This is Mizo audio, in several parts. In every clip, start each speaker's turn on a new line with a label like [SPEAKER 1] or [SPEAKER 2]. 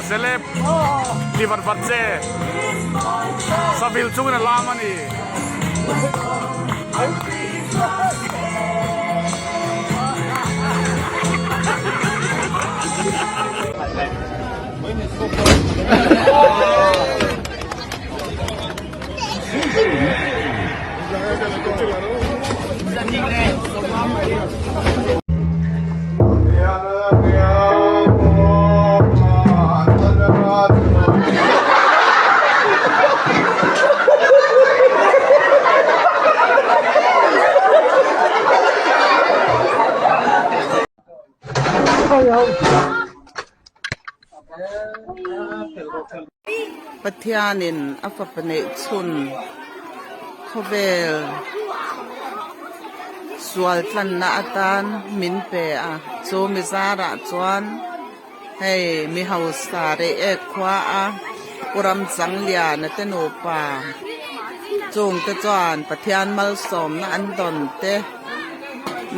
[SPEAKER 1] Celeb ti vat vat che. Savil chungin a lam a ni.
[SPEAKER 2] Pathianin a fapa neih chhun khawvel sual tlanna atan min pe a chu mi zarah chuan hei mi hausa rei ek khua a Pu Ramchangliana te nupa chungte chuan Pathian malsawmna an dawn te.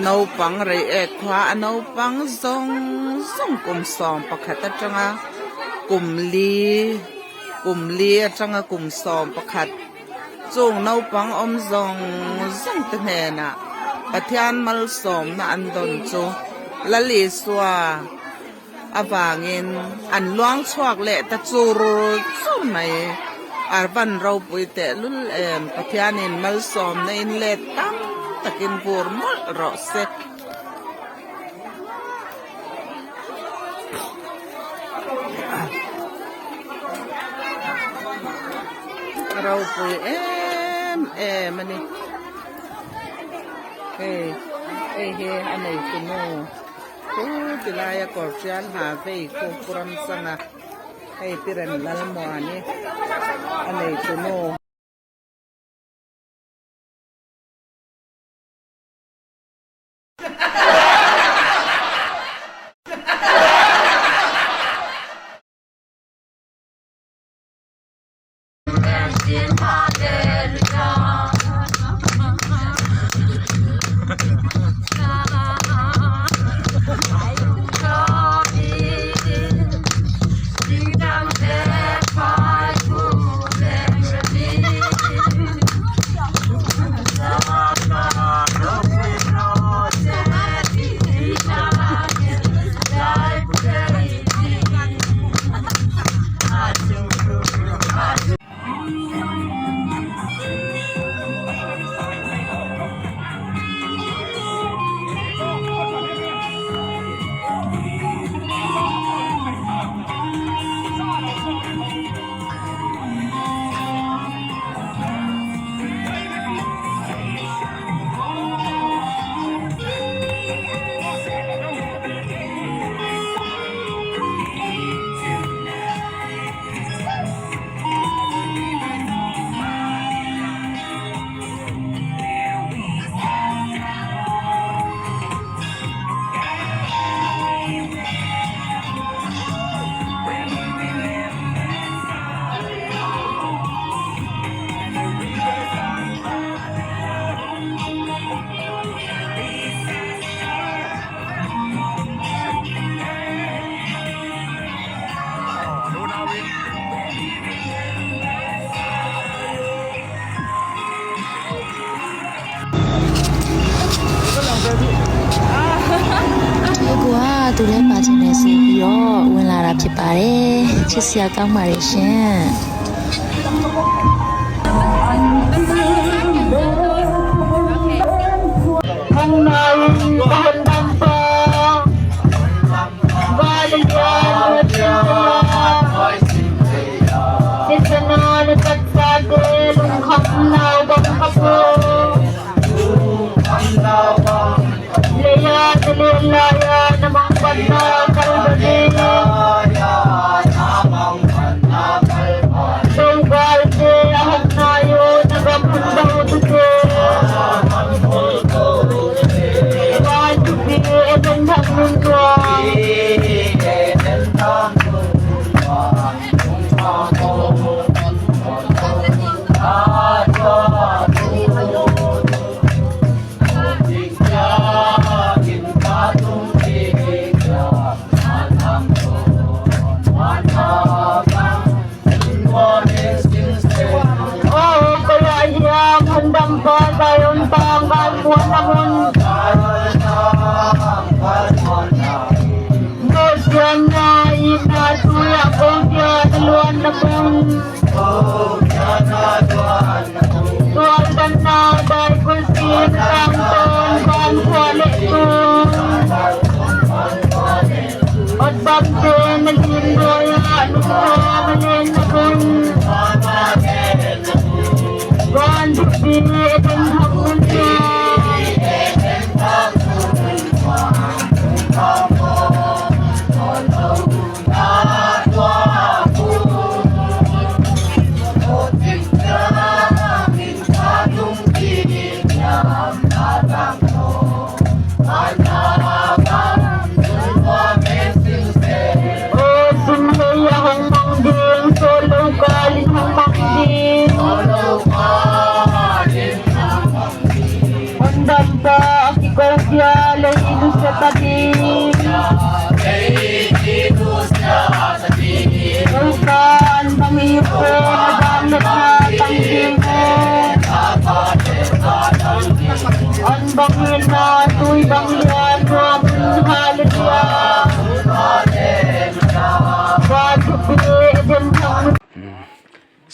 [SPEAKER 2] Naupang reiek khua a naupang zawng zawng kum 11 atanga kum li kum li atanga kum 11 chung naupang awm zawng zawng te hnenah Pathian malsawmna an dawn chu Lal Isua avangin an luang chhuak leh ta chur chur mai. Arvan ropui tehlul em Pathianin malsawmna in let tam takin vur mawlh rawh se. Ropui em em a ni. Hei hei hi a neitu nu. Chu ti laia kawr tial ha vei khu pu Ramsanga hei pi rem Lalmuani a nei tu nu.
[SPEAKER 3] ကိုကသူလည်းပါချင်တယ်ဆိုပြီးတော့ဝင်လာတာဖြစ်ပါတယ်ချစ်စရာကောင်းပါတယ်ရှင်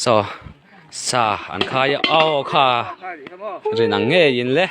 [SPEAKER 4] Saw sa an khai a aw kha rin ang ngeiin le.